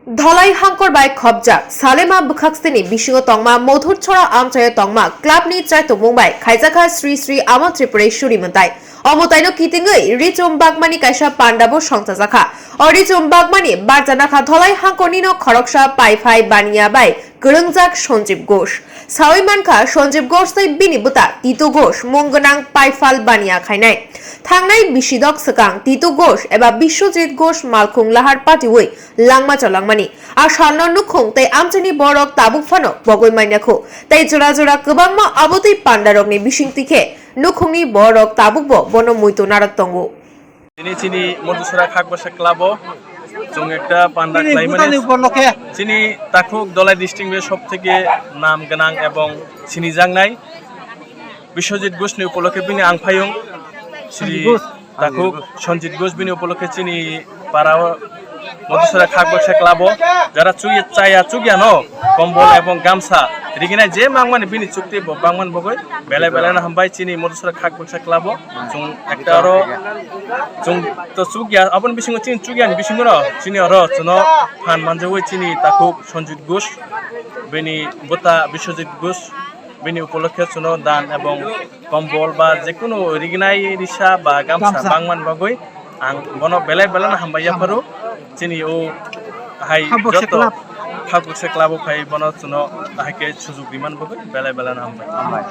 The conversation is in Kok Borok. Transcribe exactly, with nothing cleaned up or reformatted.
Dholai hangkor bai khopjak Salema bwkhaksini bisingo tongma Modhurchhora amchaio tongma club ni chaitokmung bai khaijakha Sri Sri Amal Tripureshwari mwtai. O mwtaino kitingwi Richum Bagmani kaisa pandabo songchajakha. O Richum Bagmani barjanakha Dholai hangkornino khoroksa paiphai baniya bai kwrwngjak Sanjeev Ghosh. Sawi mankha Sanjeev Ghosh tei bini bwta Titu Ghosh mung gwnang paifal baniya khainai. Thangnai bisidok swkang Titu Ghosh eba Biswajit Ghosh malkhung lahar patiwi langma chalangmani. A salno nukhung tei amchaini borok tabuk phano bogwi manya khu. Tei jora jora kwbangma abotwi pandarokni bisingtwi khe nukhungni borok tabukbo bono muitu narwk tongo. Tini chini Modhurchhora Khakbaksa club o chwng ekta panda Tini khlaimani bwtani upolokhe. Chini takhuk Dholai district ni sob theke nam gwnang ebong sinijaknai Biswajit Ghosh ni upolokhe bini ang phayung Sri Sanjeev Ghosh. Takhuk Sanjeev Ghosh bini upolokhe chini para o Modhurchhora Khakbaksa club o jara chukya chaya chukya no kombol ebong gamsa riginai je mangmani bini chukti bo bangman bogoi belai belai no hambai chini Modhurchhora Khakbaksa club o chwng ekta oro chwng to chukya aboni bisingo chini chukya ni bisingo no chini oro chwno phan manjagoi chini takhuk Sanjeev Ghosh bini bwta Biswajit Ghosh bini upolokhe chwno dan ebong kombol ba jekunu riginai risa ba gamsa Gamsa. Bangman bagwi ang bono belai belai no hambai yapharo chini o hai Khakbaksa joto club. Khakbaksa club o phai bono chwno hai khe sujuk diman bagwi belai belai no hambai. Hambai.